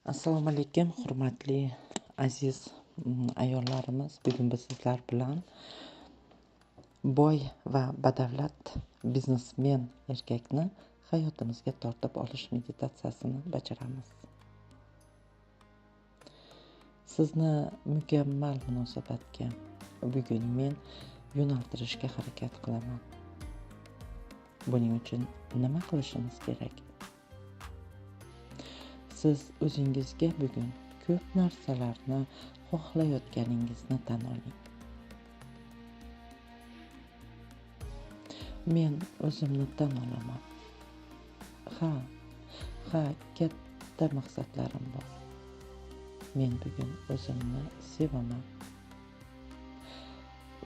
Assalomu alaykum, hurmatli aziz ayollarimiz. Bugun biz sizlar bilan boy va badavlat biznesmen erkakni hayotimizga tortib olish meditatsiyasini bajaramiz. Sizni mukammal munosabatga bugun men yo'naltirishga harakat qilaman. Buning uchun nima qilishimiz kerak? Siz o'zingizga bugun ko'p narsalarni xohlayotganingizni tan oling. Men o'zimni tan olaman. Ha, katta maqsadlarim bor. Men bugun o'zimni sevaman.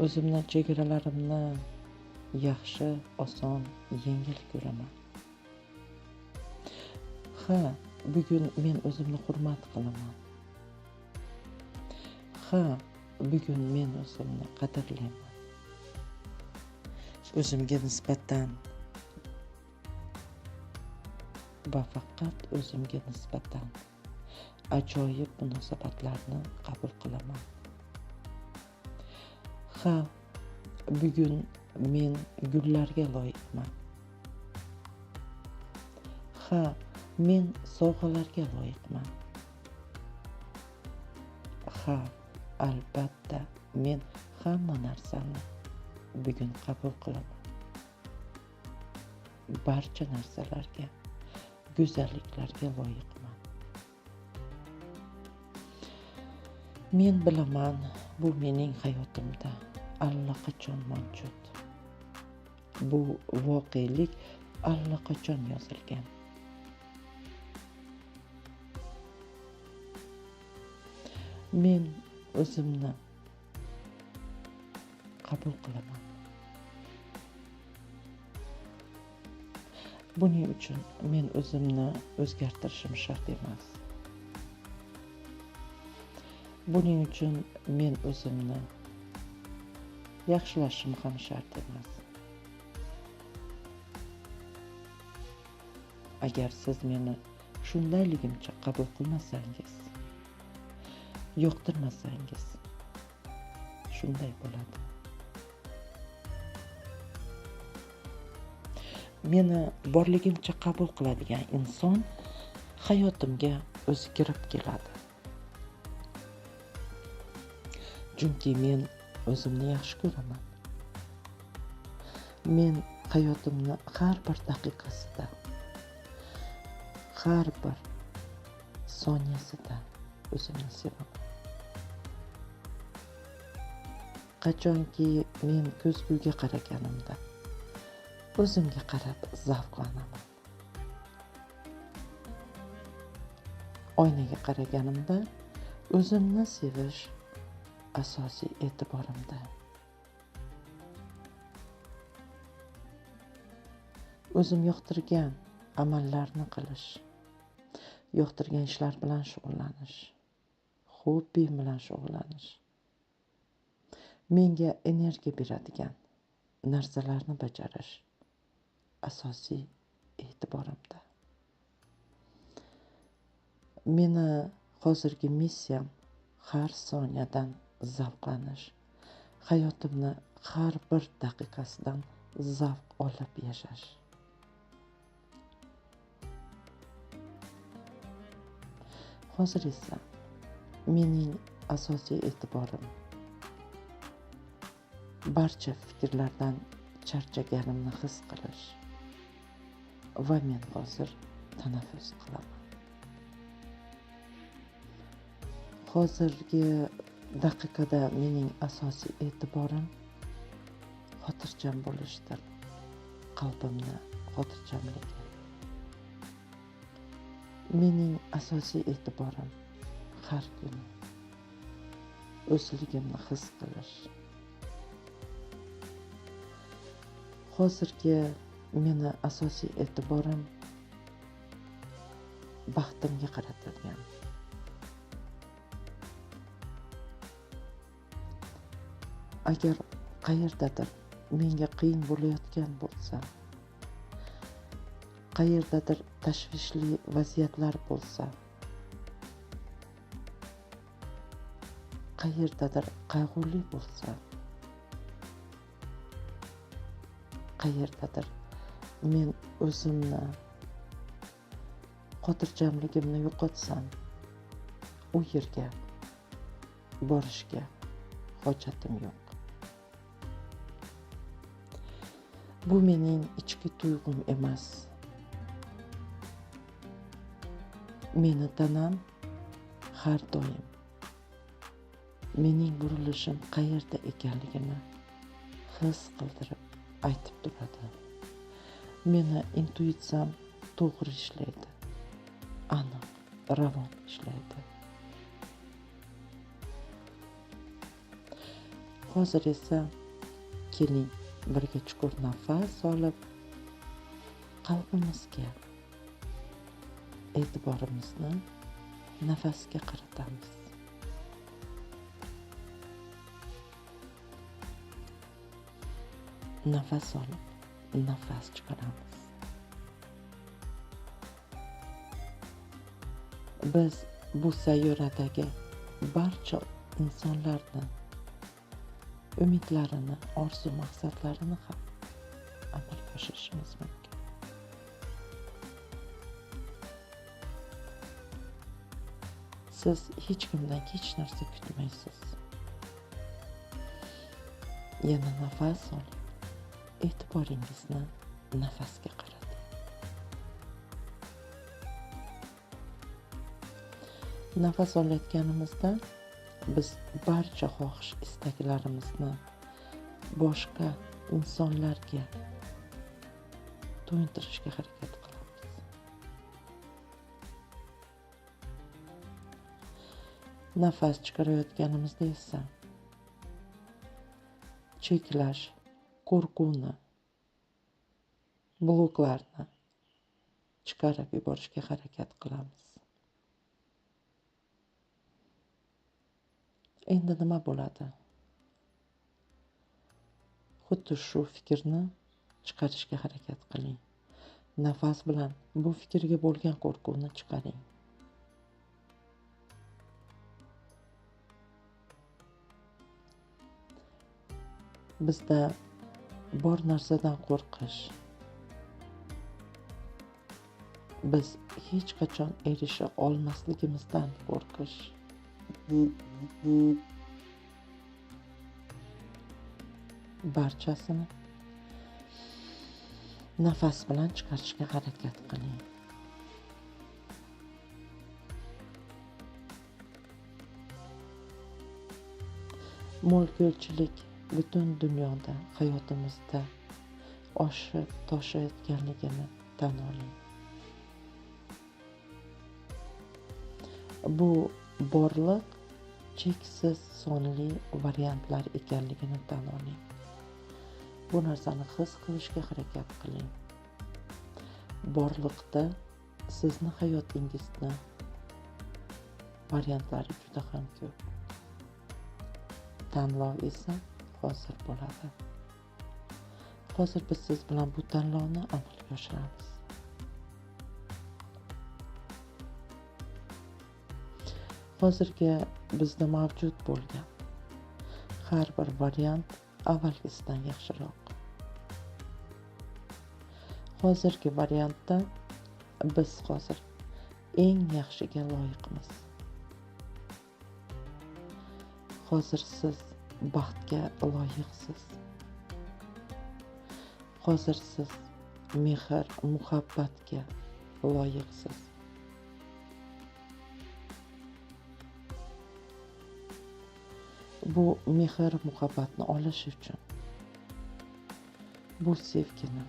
O'zimni chegaralarimni yaxshi, oson, yengil ko'raman. Ha, bugun men o'zimni hurmat qilaman. Ha, bugun men o'zimni qadrlayman. O'zimga nisbatan va faqat o'zimga nisbatan ajoyib munosabatlarni qabul qilaman. Ha, bugun men gullarga loyiqman. Ha, men sovg'alarga loyiqman. Ha, albatta men hamma narsani bugun qabul qilaman. Barcha narsalarga, go'zalliklarga loyiqman. Men bilaman, bu mening hayotimda allaqachon mavjud. Bu voqelik allaqachon yozilgan. Men o'zimni qabul qilaman. Buning uchun men o'zimni o'zgartirishim shart emas. Buning uchun men o'zimni yaxshilashim ham shart emas. Agar siz meni shundayligimcha qabul qilmasangiz, yoqtirmasangiz, shunday bo'ladi. Meni borligimcha qabul qiladigan inson hayotimga o'zi kirib keladi. Chunki men o'zimni yaxshi ko'raman. Men hayotimni har bir daqiqasida, har bir soniyasida o'zimni sevaman. Qachonki men ko'zguga qaraganimda o'zimga qarab zavqlanaman. Oynaga qaraganimda o'zimni sevish asosiy e'tiborimda. O'zim yoqtirgan amallarni qilish, yoqtirgan ishlar bilan shug'ullanish, hobbim bilan shug'ullanish, menga energiya beradigan narsalarni bajarish asosiy e'tiborimda. Meni hozirgi missiyam har soniyadan zavqlanish, hayotimni har bir daqiqasidan zavq olib yashash. Hozir esa mening asosiy e'tiborim barcha fikrlardan charchaganimni his qilish va men hozir tanaffus qilaman. Hozirgi daqiqada mening asosiy e'tiborim xotirjam bo'lishdir, qalbimni xotirjamligi. Mening asosiy e'tiborim har kuni o'zligimni his qilish. Hozirgi meni asosiy e'tiborim baxtimga qaratilgan. Agar qayerdadir menga qiyin bo'layotgan bo'lsa, qayerdadir tashvishli vaziyatlar bo'lsa, Qayerdadir qayg'uli bo'lsa, qayerdadir men o'zimni xotirjamligimni yo'qotsam, u yerga borishga hojatim yo'q. Bu mening ichki tuyg'um emas. Meni tanam har doim mening burilishim qayerda ekanligini his qildirib aytib turadi. Meni intuitsiyam to'g'ri ishlaydi, aniq, ravon ishlaydi. Hozir esa keling birga chuqur nafas olib, qalbimizga e'tiborimizni nafasga qaratamiz. Nafas olib, nafas chiqaramiz. Biz bu sayyoradagi barcha insonlarni umidlarini, orzu maqsadlarini ham amalga oshirishimiz mumkin. Siz hech kimdan hech narsa kutmaysiz. Yana nafas oling. E'tiboringizni nafasga qarating. Nafas olayotganimizda biz barcha xohish istaklarimizni boshqa insonlarga to'yintirishga harakat qilamiz. Nafas chiqarayotganimizda esa cheklash, qo'rquvni, bloklarni chiqarib yuborishga harakat qilamiz. Endi nima bo'ladi? Xuddi shu fikrni chiqarishga harakat qiling. Nafas bilan bu fikrga bo'lgan qo'rquvni chiqaring. Bizda bor narsadan qo'rqish, biz hech qachon erisha olmasligimizdan qo'rqish, barchasini nafas bilan chiqarishga harakat qiling. Mo'l-ko'lchilik butun dunyoda, hayotimizda oshib toshayotganligini tan oling. Bu borliq cheksiz sonli variantlar ekanligini tan oling. Bu narsani his qilishga harakat qiling. Borliqda sizni hayotingizni variantlari juda ham ko'p. Tanlov esa hozir bo'ladi. Hozir biz siz bilan bu tanlovni amalga oshiramiz. Hozirgi bizda mavjud bo'lgan har bir variant avvalgisidan yaxshiroq. Hozirgi variantda biz hozir eng yaxshiga loyiqmiz. Hozir siz baxtga loyiqsiz. Hozir siz mehr, muhabbatga loyiqsiz. Bu mehr, muhabbatni olish uchun bu sevgini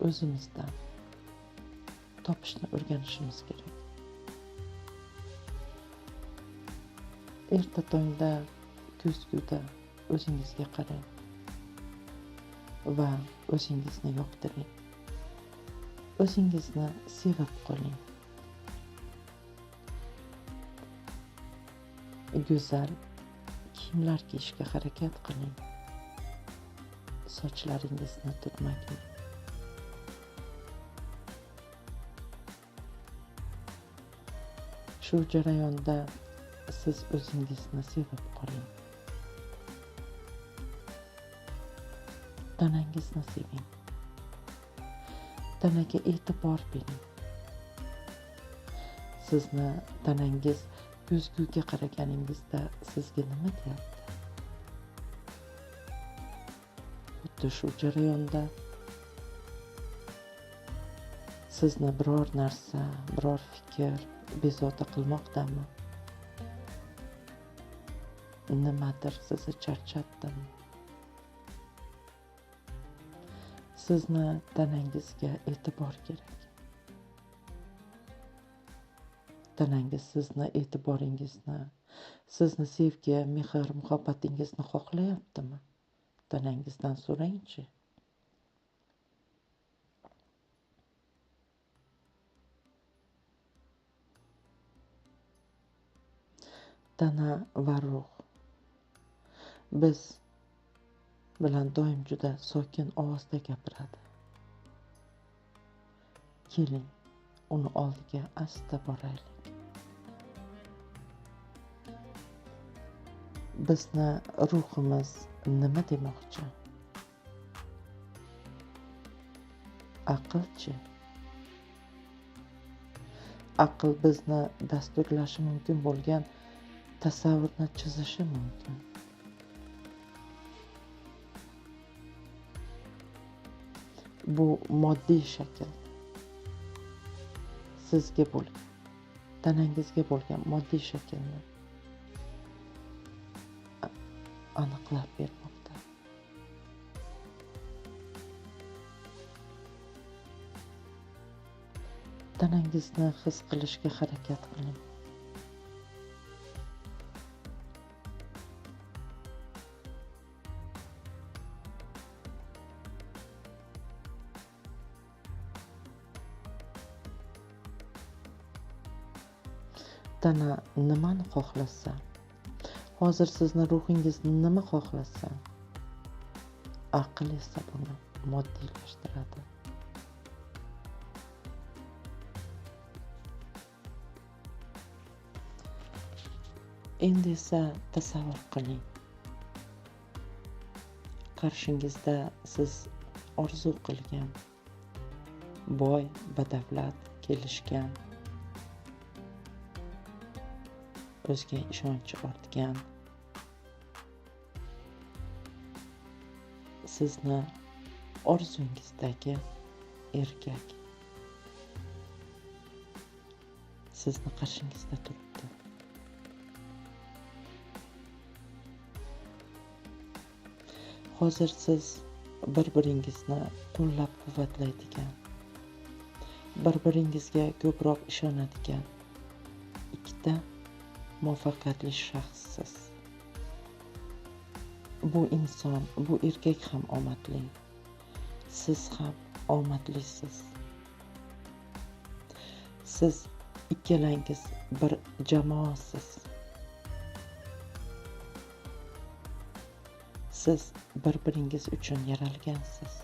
o'zimizdan topishni o'rganishimiz kerak. Erta tongda ko'zguda o'zingizga qarang va o'zingizni yoqtiring. O'zingizni sevib qoling. Go'zal kiyimlar kiyishga harakat qiling. Sochlaringizni turmaklang. Shu jarayonda Siz o'zingizni sevib qoling. Tanangizni seving. Tanaga e'tibor bering. Sizni tanangiz ko'zguga qaraganingizda sizga nima deyapti? Xuddi shu jarayonda sizni biror narsa, biror fikr bezovta qilmoqdami? Nimadir sizni charchatdimi? Sizni tanangizga e'tibor kerak. Tanangiz sizni e'tiboringizni, sizni sevgi, mehr, muhabbatingizni xohlayaptimi? Tanangizdan so'rangchi. Tana va ruh biz bilan doim juda sokin ovozda gapiradi. Keling, uni oldiga asta boraylik. Bizni ruhimiz nima demoqchi? Aqlchi? Aql bizni dasturlashi mumkin bo'lgan tasavvurni chizishi mumkin. Bu moddiy shakl. Sizga bo'lgan, tanangizga bo'lgan moddiy shaklni aniqlab bermoqda. Tanangizni his qilishga harakat qiling. Tana nimani xohlasa, hozir sizni ruhingiz nima xohlasa, aql esa buni moddiylashtiradi. Endi esa tasavvur qiling. Qarshingizda siz orzu qilgan, boy, badavlat, kelishgan, o'ziga ishonchi ortgan, sizni orzungizdagi erkak sizni qarshingizda turibdi. Hozir siz bir-biringizni qo'llab-quvvatlaydigan, bir-biringizga ko'proq ishonadigan ikkita muvaffaqiyatli shaxssiz. Bu inson, bu erkak ham omadli. Siz ham omadlisiz. Siz ikkalangiz bir jamoasiz. Siz bir-biringiz uchun yaralgansiz.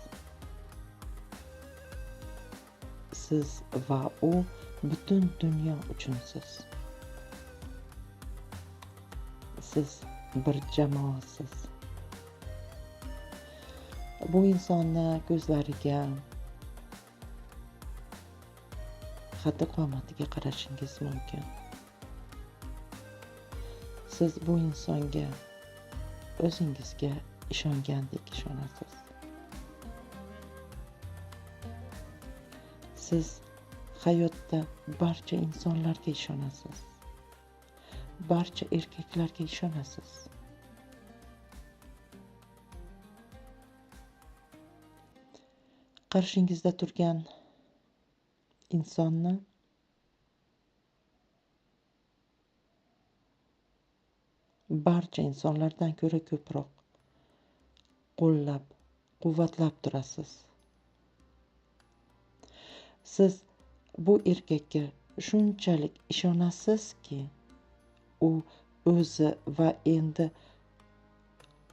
Siz va u butun dunyo uchunsiz. Siz bir jamoasiz. Bu insonni ko'zlariga, xatti qomatiga qarashingiz mumkin. Siz bu insonga o'zingizga ishongandek ishonasiz. Siz hayotda barcha insonlarga ishonasiz. Barcha erkaklarga ishonasiz. Qarshingizda turgan insonni barcha insonlardan ko'ra ko'proq qo'llab, quvvatlab turasiz. Siz bu erkakka shunchalik ishonasizki, u o'zi va endi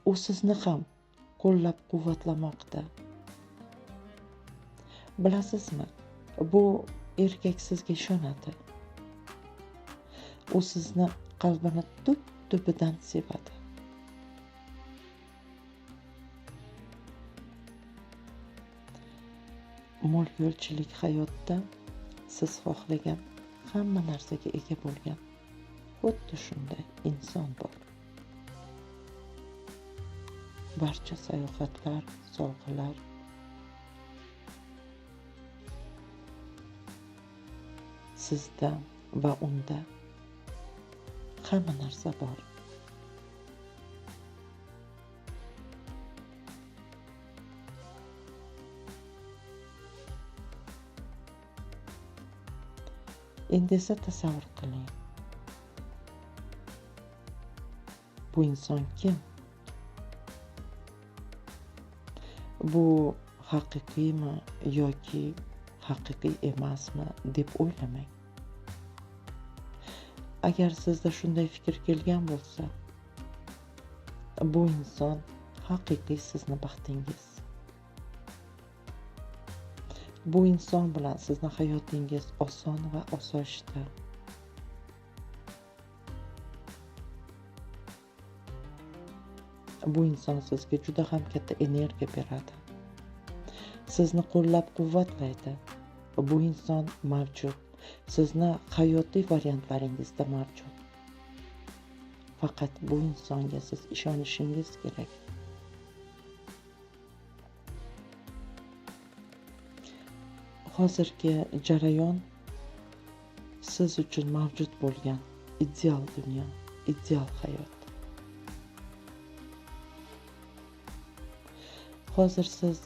u sizni ham qo'llab-quvvatlamoqda. Bilasizmi, bu erkak sizga ishonadi. U sizni Qalbini tub-tubidan sevadi. Mo'l-ko'lchilik hayotda siz xohlagan hamma narsaga ega bo'lgan xuddi shunday inson bor. Barcha sayohatlar, sovg'alar, sizda va unda hamma narsa bor. Endi esa tasavvur qiling. Bu inson kim? Bu haqiqiymi yoki haqiqiy emasmi deb o'ylamang. Agar sizda shunday fikr kelgan bo'lsa, bu inson haqiqiy sizni baxtingiz. Bu inson bilan sizni hayotingiz oson va osoyishta. Bu inson sizga juda ham katta energiya beradi. Sizni qo'llab-quvvatlaydi. Bu inson mavjud. Sizni hayotiy variantlaringizda mavjud. Faqat bu insonga siz ishonishingiz kerak. Hozirgi jarayon siz uchun mavjud bo'lgan ideal dunyo, ideal hayot. Hozir siz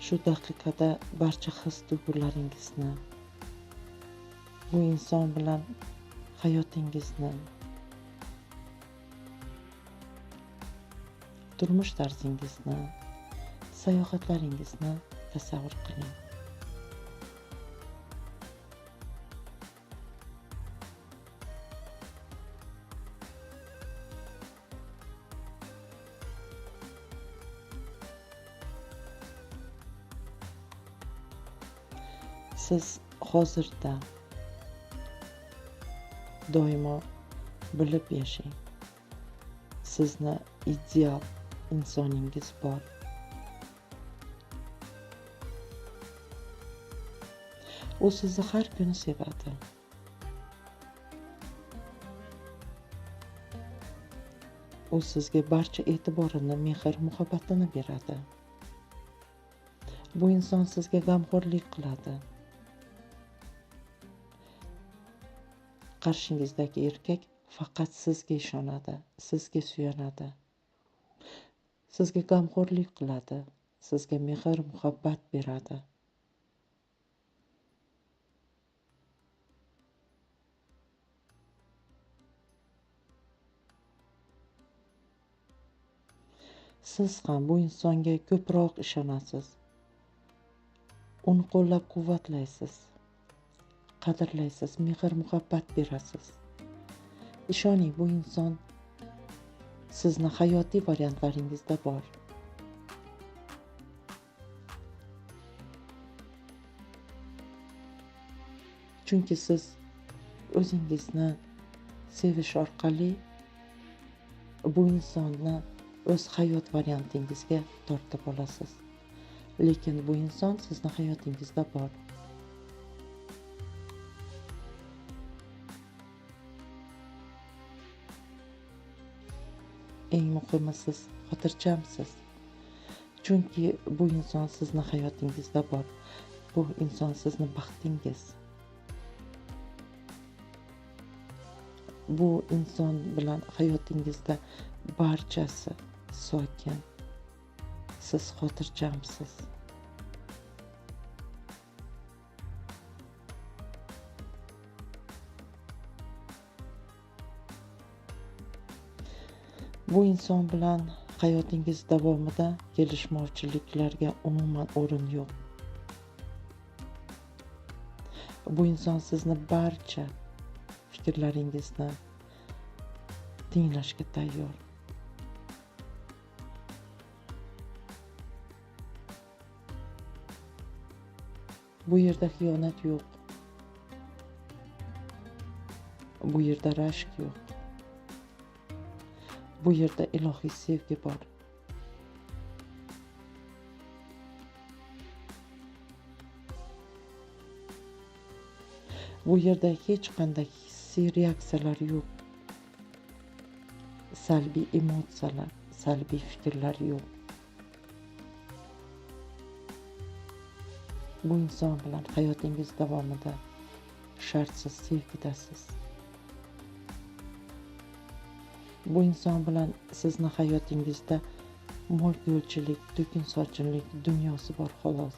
shu daqiqada barcha his tuyg'ularingizni, bu inson bilan hayotingizni, turmush tarzingizni, sayohatlaringizni tasavvur qiling. Siz hozirda doimo bilib yashang. Sizni ideal insoningiz bor. U sizni har kuni sevadi. U sizga barcha e'tiborini, mehr-muhabbatini beradi. Bu inson sizga g'amxo'rlik qiladi. Qarshingizdagi erkak faqat sizga ishonadi, sizga suyanadi. Sizga g'amxo'rlik qiladi, sizga mehr-muhabbat beradi. Siz ham bu insonga ko'proq ishonasiz. Uni qo'llab-quvvatlaysiz, qadrlaysiz, mehr-muhabbat berasiz. Ishoning, bu inson sizni hayotiy variantlaringizda bor. Chunki siz o'zingizni sevish orqali bu insonni o'z hayot variantingizga tortib olasiz. Lekin bu inson sizni hayotingizda bor. Eng muhimi, siz xotirjamsiz. Chunki bu inson sizni hayotingizda bor. Bu inson sizni baxtingiz. Bu inson bilan hayotingizda barchasi sokin. Siz xotirjamsiz. Bu inson bilan hayotingiz davomida kelishmovchiliklarga umuman o'rin yo'q. Bu inson sizni barcha fikrlaringizni tinglashga tayyor. Bu yerda xiyonat yo'q. Bu yerda rashk yo'q. Bu yerda ilohiy sevgi bor. Bu yerda hech qanday hissiy reaksiyalar yo'q. Salbiy emotsiyalar, salbiy fikrlar yo'q. Bu inson bilan hayotingiz davomida shartsiz sevgidasiz. Bu inson bilan sizni hayotingizda mo'l-ko'lchilik, to'kin-sochinlik dunyosi bor xolos.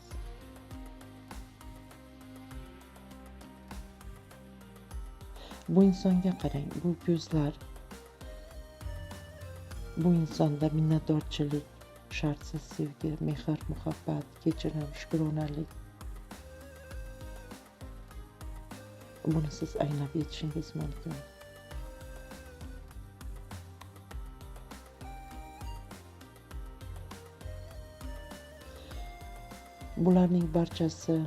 Bu insonga qarang, bu ko'zlar, bu insonda minnatdorchilik, shartsiz sevgi, mehr, muhabbat, kechirim, shukronalik. Buni siz anglab yetishingiz mumkin. Bularning barchasi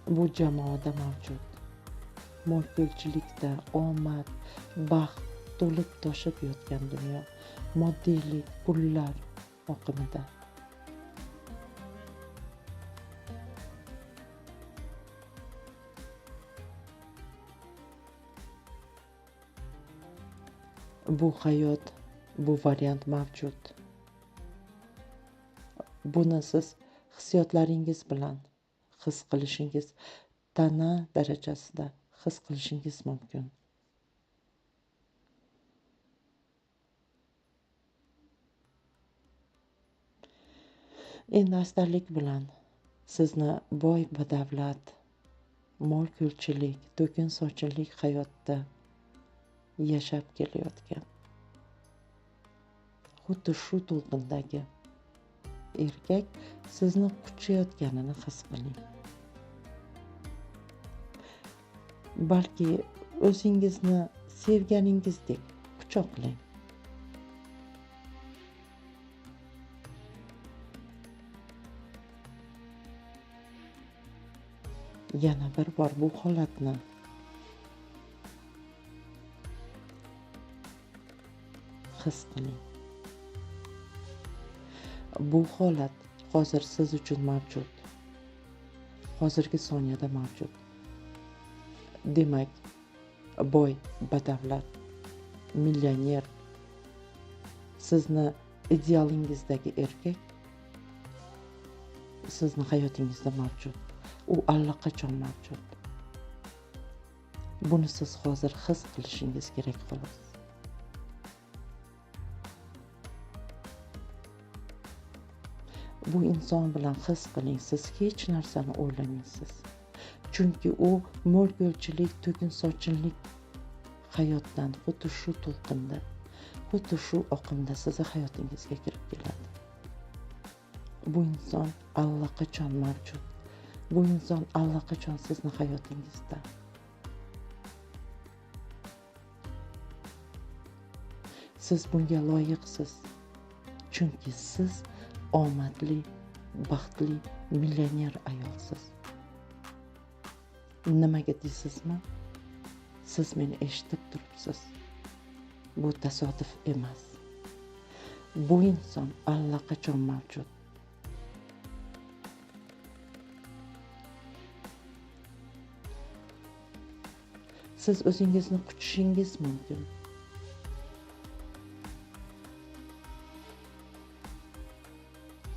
bu jamoada mavjud. Mo'l-ko'lchilikda omad, baxt to'lib toshib yotgan dunyo, moddiylik, pullar oqimida. Bu hayot, bu variant mavjud. Buni siz hissiyotlaringiz bilan his qilishingiz, tana darajasida his qilishingiz mumkin. Endi astalik bilan sizni boy badavlat, mo'l-ko'lchilik, to'kin-sochinlik hayotda yashab kelayotgan xuddi shu to'lqindagi erkak sizni quchayotganini his qiling. Balki o'zingizni sevganingizdek quchoqlang. Yana bir bor bu holatni his qiling. Bu holat hozir siz uchun mavjud. Hozirgi soniyada mavjud. Demak, boy, badavlat, millioner, sizni idealingizdagi erkak sizni hayotingizda mavjud. U allaqachon mavjud. Buni siz hozir his qilishingiz kerak xolos. Bu inson bilan his qiling, siz hech narsani o'ylamaysiz. Chunki u mo'l-ko'lchilik, to'kin-sochinlik hayotdan xuddi shu to'lqinda, xuddi shu oqimda sizni hayotingizga kirib keladi. Bu inson allaqachon mavjud. Bu inson allaqachon sizni hayotingizda. Siz bunga loyiqsiz. Chunki siz omadli, baxtli millioner ayolsiz. Nimaga deysizmi? Siz meni eshitib turibsiz. Bu tasodif emas. Bu inson allaqachon mavjud. Siz o'zingizni quchishingiz mumkin.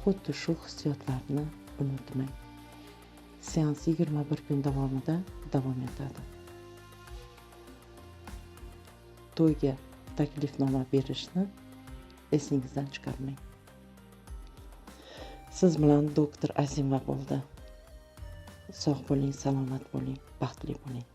Xuddi shu hissiyotlarni unutmang. Seans 21 kun davomida davom etadi. To'yga taklifnoma berishni esingizdan chiqarmang. Siz bilan doktor Azimova bo'ldi. Sog' bo'ling, salomat bo'ling, baxtli bo'ling.